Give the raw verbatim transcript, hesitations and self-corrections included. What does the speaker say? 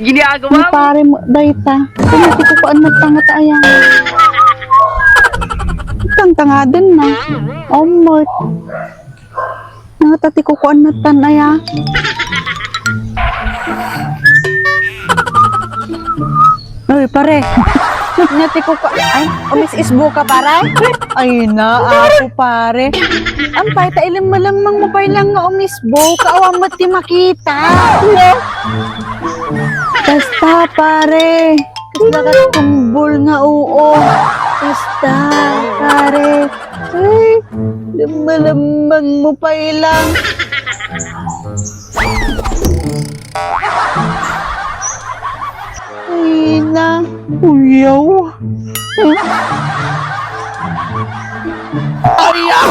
Ni pare mo, dayta. Kanya ti kukuan na tangata aya. Tangtangaden na. Omot. Nangata ti kukuan na tan aya. Uy, pare. Nya ti kukuan. Ay, umis-isbo ka, pare? Ay na, ako, pare. Ampay, ta ilim-malamang mo pay lang nga umisbo. Kaawan mo ti makita. Basta, pare. Kasla ka tumbol nga oo. Basta, pare. Ay, lamalamang mo pay lang. Ay na, uyaw. Ay, ah!